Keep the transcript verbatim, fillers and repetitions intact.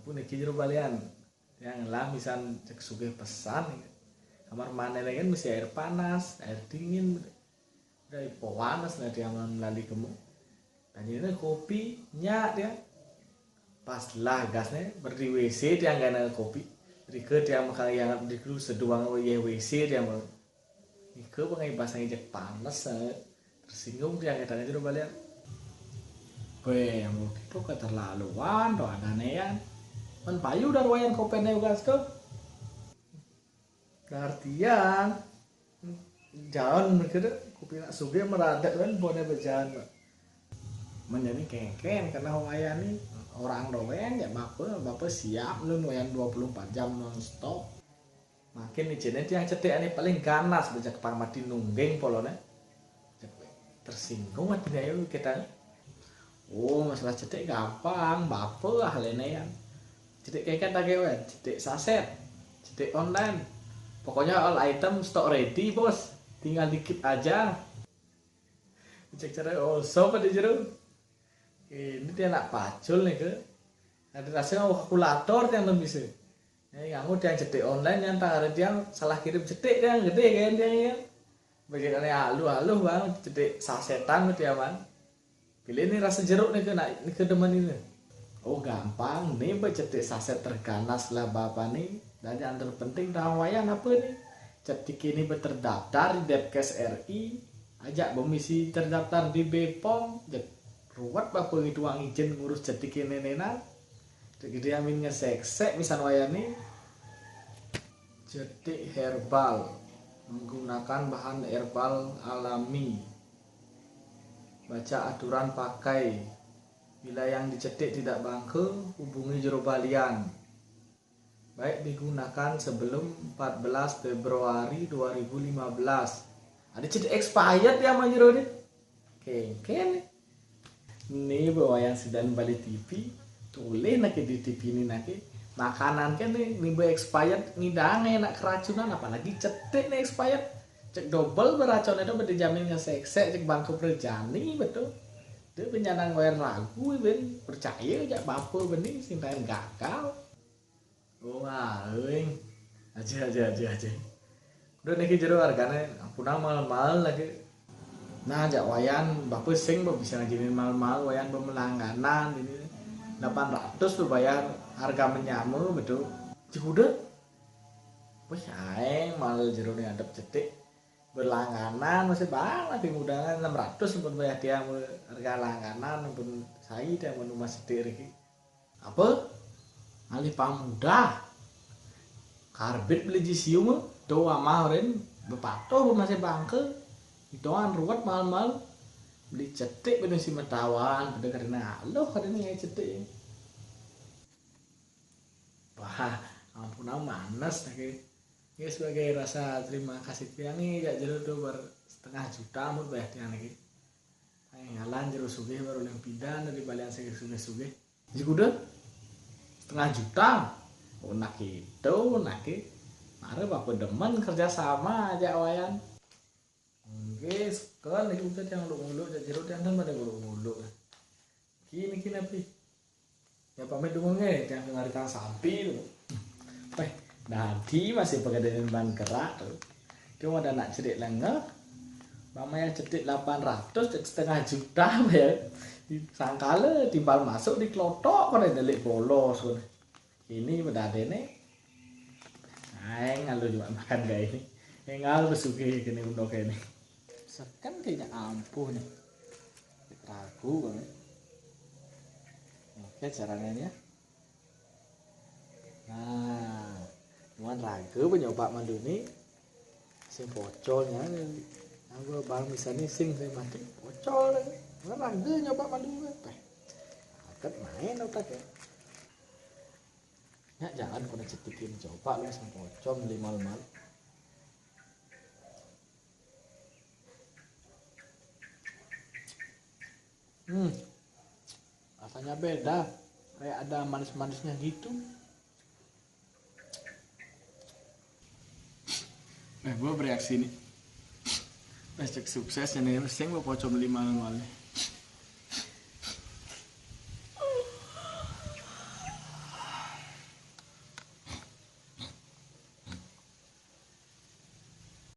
Puniki jero balian. Tiang lah misan cek sugih pesan. Kamar mandi kan mesti air panas, air dingin. Udah panas nah tiang melali kemu. Tanya kopi nyak dia. Pas lah gasnya berdi W C tiang gana kopi. Rika tiang makan yang di dulu seduang W C tiang. Nika pengai bahasa ngejek panas, eh. Tersinggung tiang kita aja balian. Weh, yang itu keterlaluan tuh ada nean. Kan payu dar wayan kopene ugas ke. Artian jangan mikir kopi nak sugih meradak kan bone bejan. Menjadi kengken karena wayan nih orang doang ya bapak bapak siap lu wayan dua puluh empat jam nonstop. Makin izinnya tiang cetik ini paling ganas bejak pang mati nungging polone. Tersinggung hatinya yuk kita. Oh, masalah cetik gampang, bape ah lene ya. Cetik keket lagi weh, cetik saset, cetik online. Pokoknya all item stock ready bos, tinggal dikit aja. Cek cara oh sobat di jero. Ini dia nak pacul nih ke. Ada rasanya kalkulator yang belum bisa. Eh, kamu tiang cetik online yang tak ada tiang salah kirim cetik tiang gede kan tiang ya. Bagaimana aluh-aluh bang cetik sasetan gitu ya bang. Pilih ini rasa jeruk nih kena ini ke demen ini. Oh gampang nih becetik saset terganas lah bapak nih. Dan yang terpenting tahu wayan apa nih? Cetik ini terdaftar di Depkes R I, ajak bemisi terdaftar di Bepom. Ruwet bapak itu uang izin ngurus cetik ini nena. Jadi amin ngesek-sek misan wayani. Cetik herbal menggunakan bahan herbal alami. Baca aturan pakai. Bila yang dicetik tidak bangke, hubungi jero balian. Baik digunakan sebelum empat belas Februari dua ribu lima belas. Ada cetik expired ya manjero ni. Kengken. Ni bawa yang sedang balik T V, tulis nake di T V ni nake. Makanan kan ni, ni be expired ngidang enak keracunan apalagi cetik ni expired. Cek double beracun itu berdijamin ngesek-sek cek bangku berjani betul. Dia penyanang wayar ragu ben percaya jak bapa benih sintain gagal. Oh, aing. Aja aja aja aja. Udah niki jero hargane ampunang mahal-mahal lagi. Nah, jak wayan bapa sing bisa ngajinin mahal-mahal wayan bemelangganan ini. Delapan ratus tuh bayar harga menyama betul. Cik udah. Wih, aing mahal jero nih adep cetik. Berlangganan masih bang tapi mudangan enam ratus pun bayar tiang harga langganan pun sai tiang pun masih cetik. Apa? Alih pamuda. Karbit beli jisium, do amah rin, bepatuh masih bangke. Ituan ruwet mal-mal. Beli cetik beli si metawan, pada karena aluh karena ngai cetik. Wah, ampun manas lagi. Ya sebagai rasa terima kasih tiang nih, jak jero tuh ber setengah juta mut bayar tiang lagi. Ngalan jero sugih baru lempidan dari balian sugih-sugih. Jadi kuda setengah juta. Oh nak itu nak. Mare bapak demen kerja sama aja wayan. Oke, sekarang lagi udah yang lu ngulu aja jero yang kan pada ngulu ngulu. Kini kini pi. Ya pamit dulu nge, yang dengar tang sampi tu. Weh, nanti masih pegadaian ban kerak tu. Cuma ada nak cedik lengah. Mama yang cedik lapan ratus, cedik setengah juta ya. Sangkala timbal masuk di kelotok kau dah delik bolos kau. Ini bedade ni. Aing ngalu juga makan gaya ini. Engal besuki kini undo kene. Sekan kayaknya ampuh nih. Ragu kami. Oke caranya ya. Nah, cuman ragu penyoba manduni. Sing pocolnya nih. Aku bang misalnya sing saya mati pocol. Cuman ragu nyoba manduni. Teh. Aket main otaknya. Ya jangan kena cetikin coba lu sama pocong beli mal-mal. Hmm. Rasanya beda. Kayak ada manis-manisnya gitu. Eh, gue bereaksi nih. Eh, cek sukses ya nih, sing gue pocong beli mal-mal nih.